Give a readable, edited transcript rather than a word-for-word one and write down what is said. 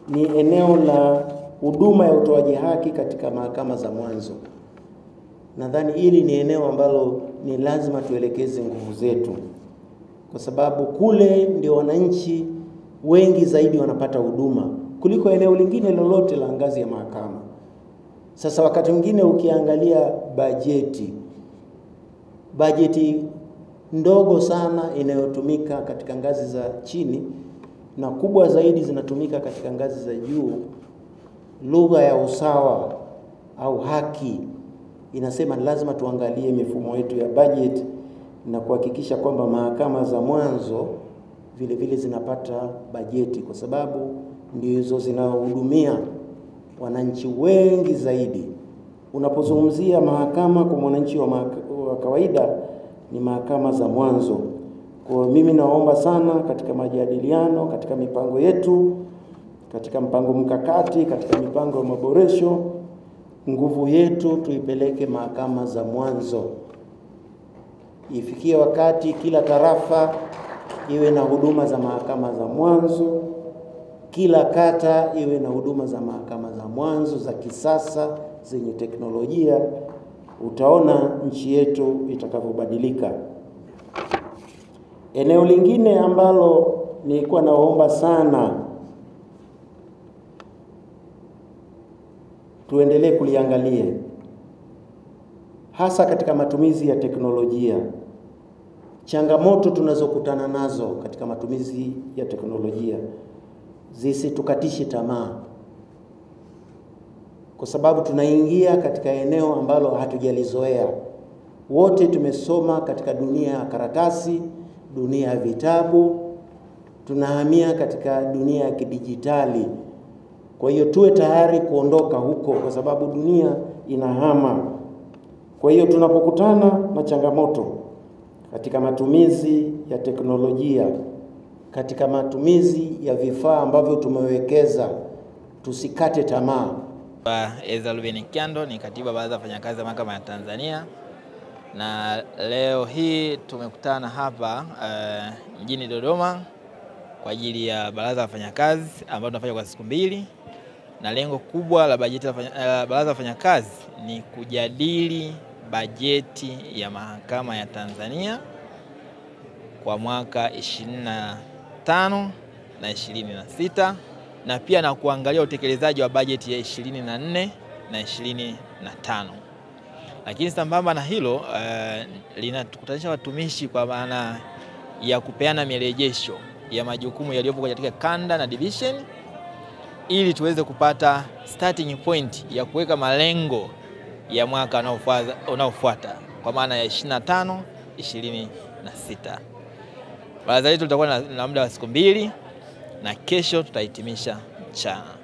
ni eneo la huduma ya utoaji haki katika mahakama za mwanzo. Nadhani hili ni eneo ambalo ni lazima tuelekeze nguvu zetu, kwa sababu kule ndio wananchi wengi zaidi wanapata huduma kuliko eneo lingine lolote la ngazi ya mahakama. Sasa wakati mwingine ukiangalia bajeti ndogo sana inayotumika katika ngazi za chini na kubwa zaidi zinatumika katika ngazi za juu. Lugha ya usawa au haki inasema lazima tuangalie mifumo yetu ya bajeti na kuhakikisha kwamba mahakama za mwanzo vile vile zinapata bajeti, kwa sababu ndizo zinahudumia wananchi wengi zaidi. Unapozungumzia mahakama kwa mwananchi wa kawaida ni mahakama za mwanzo. Kwa mimi naomba sana katika majadiliano, katika mipango yetu, katika mpango mkakati, katika mipango ya maboresho, nguvu yetu tuipeleke mahakama za mwanzo. Ifikie wakati kila tarafa iwe na huduma za mahakama za mwanzo, kila kata iwe na huduma za mahakama za mwanzo za kisasa zenye teknolojia. Utaona nchi yetu itakavyobadilika. Eneo lingine ambalo nilikuwa naomba sana tuendelee kuliangalia, hasa katika matumizi ya teknolojia, changamoto tunazokutana nazo katika matumizi ya teknolojia zisitukatishe tamaa, kwa sababu tunaingia katika eneo ambalo hatujalizoea. Wote tumesoma katika dunia ya karatasi, dunia ya vitabu, tunahamia katika dunia ya kidijitali. Kwa hiyo tuwe tayari kuondoka huko, kwa sababu dunia inahama. Kwa hiyo tunapokutana na changamoto katika matumizi ya teknolojia, katika matumizi ya vifaa ambavyo tumewekeza, tusikate tamaa. Ezra Ruben Kyando ni katibu wa Baraza la Wafanyakazi wa Mahakama ya Tanzania, na leo hii tumekutana hapa mjini Dodoma kwa ajili ya Baraza la Wafanyakazi ambalo tunafanya kwa siku mbili, na lengo kubwa la bajeti la Baraza la Wafanyakazi ni kujadili bajeti ya Mahakama ya Tanzania kwa mwaka 25 na 26, na pia na kuangalia utekelezaji wa bajeti ya 24 na 25. Lakini sambamba na hilo, linatukutanisha watumishi kwa maana ya kupeana mirejesho ya majukumu yaliyopo katika kanda na division, ili tuweze kupata starting point ya kuweka malengo ya mwaka unaofuata kwa maana ya 25 26. Baraza letu litakuwa na muda wa siku mbili, na kesho tutahitimisha mchana.